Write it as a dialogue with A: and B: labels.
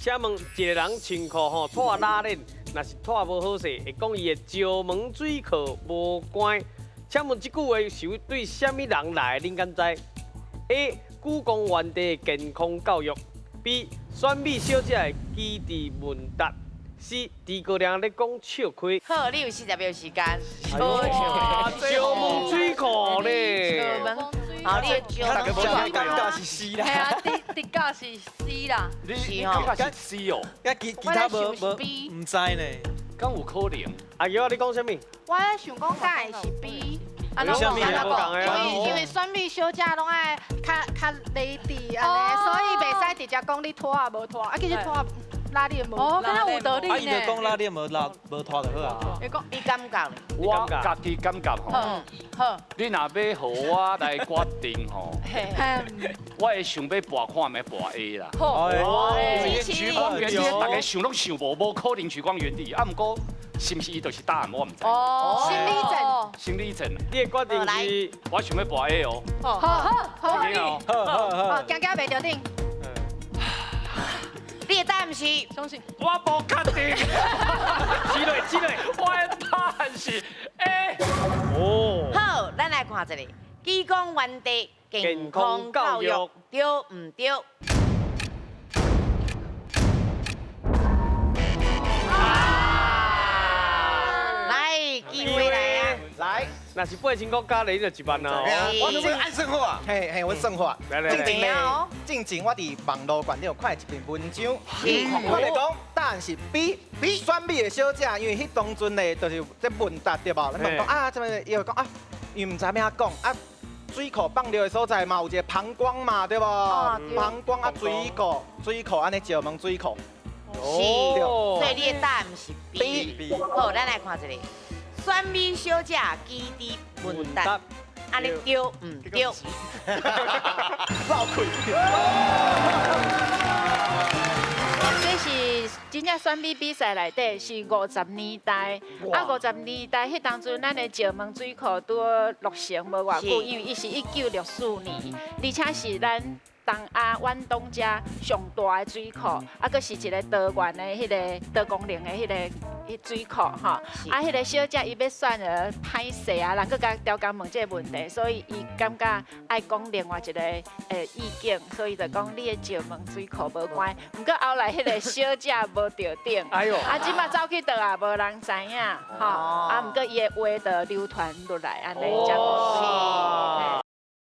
A: 請問一个人穿褲吼拖拉鏈，若是拖無好勢，會講伊的石門水庫無關。請問這句話是對啥物人來的？恁敢知？A. 故宮園地的健康教育。B. 選美小姐的機智問答。C. 諸葛亮咧講笑虧。
B: 好，你有40秒時間。
A: 石門水庫咧。
B: 好，你的石門水庫。
C: 感覺是 C 啦。
D: 係啊，的確是 C 啦。
E: 你感覺是 C 哦？
C: 啊，其他無無毋知呢。
E: 敢有可能？
A: 阿嬌，你講啥物？
D: 我想講敢會是 B。
A: 啊，為啥物？
D: 因為選美小姐攏愛較較 lady 按呢，所以袂使直接講你拖啊無拖，啊其實拖拉鏈無。哦，敢若有道理呢。
C: 啊，伊就講拉鏈無拉無拖就好啊。
D: 會講，
B: 你感覺？
E: 我家己感覺吼。
D: 好。
E: 你若欲予我來決定吼，我會想欲搏看覓搏 A 啦。
D: 好。
E: 莒光園地，大家想攏想無，無可能莒光園地。啊，毋過是毋是伊就是答案，我毋知。
D: 哦。心理戰。
E: 心理戰。
A: 你的決定是？
E: 我想欲搏 A 哦。
D: 好好好。
C: 好好
D: 好。驚驚袂著頂。
B: 你的答案是？
D: 相信。
E: 我無確定。
A: 幾類幾類？
E: 我的答案是 A。
A: 哦。
B: 好，咱來看一下，莒光園地健康教育對毋對？來，機會來啊！
F: 來，
A: 若是8000塊加你就1萬啦。
F: 我這按算好啊，嘿嘿，我算好。進前呢，進前我佇網路館頂看一篇文章，我來講答案是 B，選美的小姐，因為彼當陣咧，就是這問答對無？你問講啊，這麼伊就講啊，伊毋知欲按怎講啊，水庫放尿的所在嘛，有一個膀胱嘛，對無？膀胱啊，水庫，水庫按呢石門水庫。
B: 是，所以你的答案是 B。好，咱來看一下。選美小姐機智問答，按呢對毋對？
F: 漏氣。
G: 這是真正選美比賽內底是50年代，啊50年代彼當陣，咱的石門水庫拄落成無偌久，因為伊是1964年，而且是咱東亞遠東遮上大的水庫，啊，閣是一個多元的彼个多功能的彼个彼水庫吼。啊，彼个小姐伊欲選而歹勢啊，人閣共刁工問這个問題，所以伊感覺愛講另外一個意見，所以就講你的石門水庫無關。毋過後來彼个小姐無著頂，
A: 哎喲，
G: 啊，這馬走去佗也無人知影，吼，啊，毋過伊的話就流傳落來按呢，才。